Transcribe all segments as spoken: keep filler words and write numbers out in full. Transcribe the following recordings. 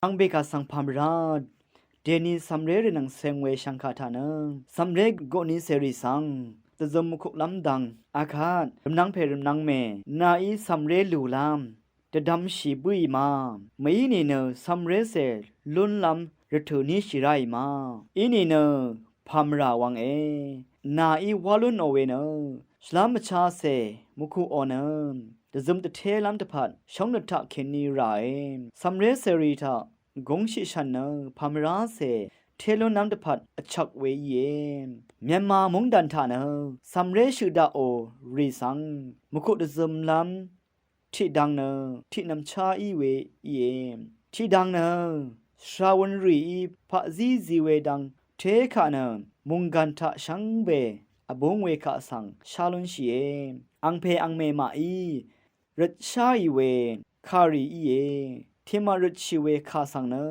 Ang bèkà svng pàmvrá dèni cv̀mré rvnvng ceng we shvngkà taq nø cv̀mré goqni cèrì svng dvzøm mvkuklv́m dvng akvt rvmnvng pè rvmnvng mè nàí cv̀mré lùlv́m dvdvmshì bǿì ma. Mèí nìnø cv̀mré cè lúnlv́m rvtø̀ níshì ráì ma. Í nìnø pàmvrà wv̄nge. Nàí wá lúnò we nø shvlá mvchacè mvkuqò nø dvzøm dvtélv́m dvpvt shóngnøt taqkèní ràe. Cv̀mré cèrì taq gúngshì shv̀n nø pàmvrá cè té lúnlv́m dvpvt vchvk we íe. Myanmar mungdàn taq nø cv̀mré shøq daqò rì svng mvkuq dvzømlv́m tiqdvng nø tiqnvmchá í we íe. Tiqdvng nø shvrawøn rìí paqzí zi we dvng tékaq nø mùnggàn taq shvngbe vbúng we kaq svng shá lúnshìe. Angpè angmè màí røtsháì we kàrì íe. Tiqmaq røtshì we kà svng nø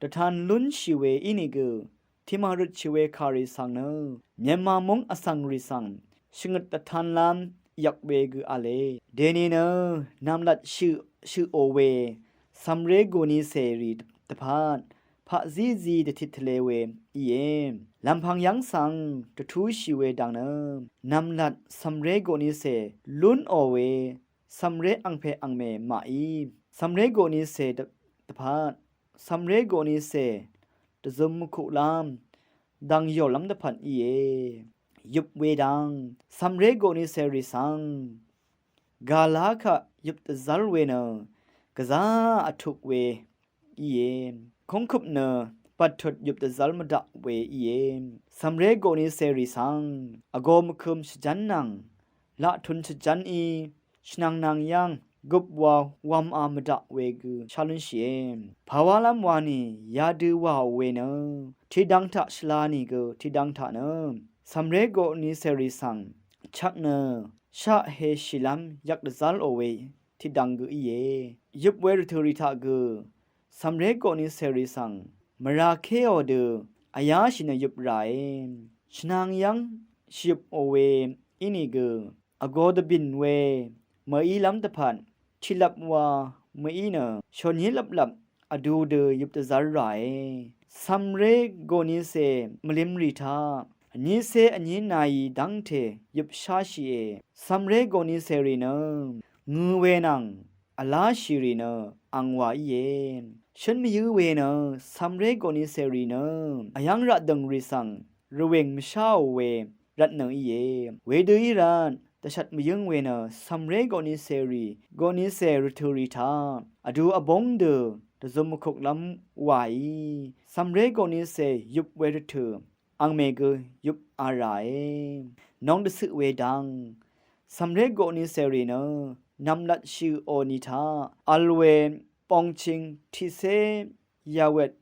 dvtan lúnshì we ínìgø tiqmaq røtshì we kàrì svng nø Myanmar múng vsvng rì svng shvngøt dvtanlv́m yvk we gø v̄le. Dèni nø nv̀mlat shøq shøqò we cv̀mré gùni cèrì dvpvt paqzí zi dvtit tvle we íe. Lv̀mpv̀ng yv́ng svng dvtúshì we dv̀ng nø nv̀mlat cv̀mré gùni cè lúnò we cv̀mré angpè angmè màí cv̀mré gùni cè dvpvt cv̀mré gùni cè dvzøm mvkuqlv́m dvng yòlv́m dvpvt íe. Yøp we dvng cv̀mré gùni cèrì svng gàlá kaq yøp dvzv́r we nø gvzá vtuk we íe. Kúngkøp nø bvttut yøp dvzv́r mvdaq we íe. Cv̀mré gùni cèrì svng vgō mvkø̄m shvjv́n nvng laqtun shvjv́n í shvnvng nvng yv́ng gøp wa wamā mvdaq we gø shá lúnshìe. Pàwálv́m wani yadø wàò we nø tiqdvng taq shvla nìgø tiqdvng taq nø cv̀mré gùni cèrì svng chvk nø shaqheshìlv́m yvk dvzv́rò we tiqdvng gø íe. Yøp we rvtø̀ rì taq gø cv̀mré gùni cèrì svng mvrakéò dø vyáshì nø yøp ràe. Shvnang yv́ng shvyøpò we ínìgø vgō dvbìn we mø̀ílv́m dvpvt tiqlvp wa mø̀í nø shòní lvplvp vdu dø yøp dvzv́r ràe. Cv̀mré gùni cè mvlim rì taq vnícé vní nàì dv́ngte yøp sháshìe. Cv̀mré gùni cèrì nø ngø̄ we nvng vláshì rì nø ang wa íe. Shǿn mvyǿ we nø cv̀mré gùni cèrì nø vyv́ng raqdø̀ng rì svng rvwèng mvsháò we rvtnø íe. Wedø í rvt dvshvt mvyǿng we nø cv̀mré gùni cèrì gùni cè rvtø̀ rì taq vdu vbúng dø dvzøm mvkuklv́m wàí cv̀mré gùni cè yøp we rvtø̀ angmè gø yøp a ràe. Nong dvcøq we dvng cv̀mré gùni cèrì nø nv̀mlat shøqò ni taq vl we pongching tiqcé yawet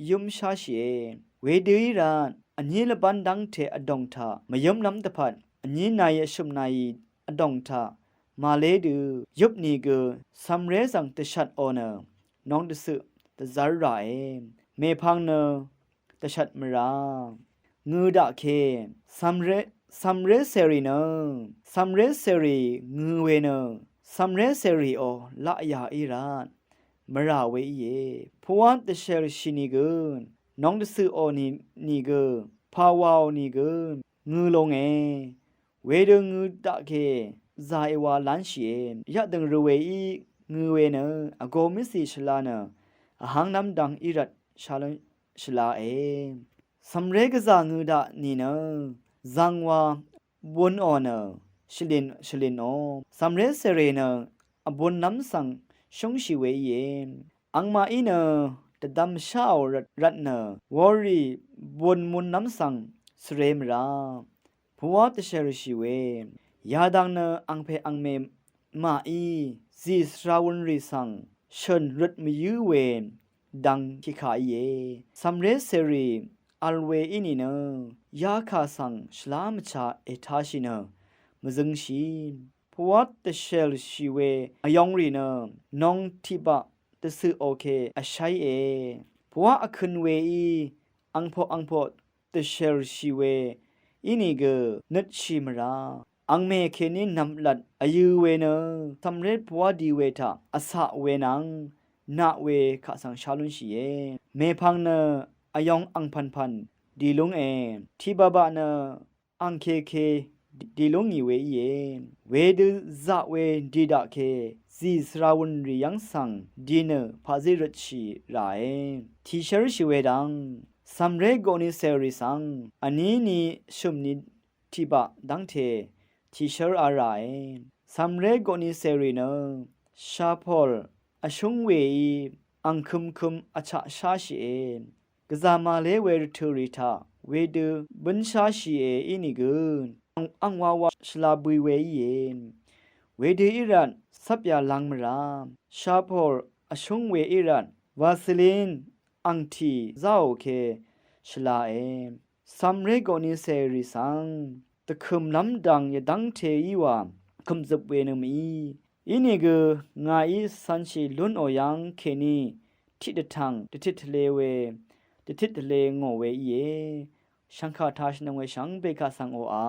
yǿmsháshìe. Wedø í rvt vní lvbán dv́ngte vdòng taq mvyǿmlv́m dvpvt vní nàì vshø̀m nàì vdòng taq màlé dø yøp nìgø cv̀mré svng dvshvtò nø nong dvcøq dvzv́r ràe. Mèpvng nø dvshvt mvrá ngø̄ daqke. Cv̀mré cv̀mré cèrì nø cv̀mré cèrì ngø̄ we nø cv̀mré cèrìò laqyà í rvt mvrà we íe. Pvwá dvshèlshì nìgø nong dvcøqò nìgø pàwàò nìgø ngø̄ longe. Wedø ngø̄ daqke zà èwā lánshìe. Yaqdø̀ng rvwèí ngø̄ we nø vgō mvsì shvla nø vháng nv́m dvng í rvt shvlae. Cv̀mré gvzà ngø̄ daq nìnø zv̀ngwā bunò nø shvlin shvlinò. Cv̀mré cèrè nø vbunlv́m svng shúngshì we íe. Angmaqí nø dvdvm sháò rvt nø worì bun munlv́m svng svre mvrá pvwá dvshèlshì we. Yadvng nø angpè angmè màí zì svrawøn rì svng shø̀n røt mvyǿ we dvng kìkà íe. Cv̀mré cèrì vl we í nìnø yakà svng shvlá mvcha ètāshì nø mvzøngshì. Pvwá dvshèlshì we vyongrì nø nong tiqbaq dvcøqò ke vsháìe. Pvwá vkø̄n weí angpoq angpoq dvshèlshì we ínìgø nøtshì mvrá. Angmè kèní nv̀mlat vyø̄ we nø cv̀mré pvwá di we taq vcaq we nvng naq we kaq svng shá lúnshìe. Mèpvng nø vyong angpv̀npv̀n dì lúnge. Tiqbaqbaq nø angkeke dì lúngì we íe. Wedø zaq we dì daqke zì svra wùnrì yv́ng svng dì nø paqzí røtshì ràe. Tìshv́rshì we dang cv̀mré goqni cèrì svng vní ni shø̀m ni tiqbaq dv́ngte tìshv́r a ràe. Cv̀mré goqni cèrì nø shapol vshúng weí ang kømkøm vchaq sháshìe. Gvzà màlé we rvtø̀ rì taq wedø bǿnsháshìe ínìgø ang, angwawa shvla bøi we íe. Wedø í rvt cv́pyà lvng mvrá shapol vshúng we í rvt Vaseline angtì záò ke shvlae. Cv̀mré goqni cèrì svng dvkø̀mlv́m dv̀ng yvdv́ngte í wà kø̀mzøp we nø mv-í. Ínìgø ngàí cv̄nshì lúnò yv́ng kèní tiqdvtv̀ng dvtit tvle we dvtit tvle ngò we íe. Shv̀ngkà tashvnøng we shvngbe kaq svng oqà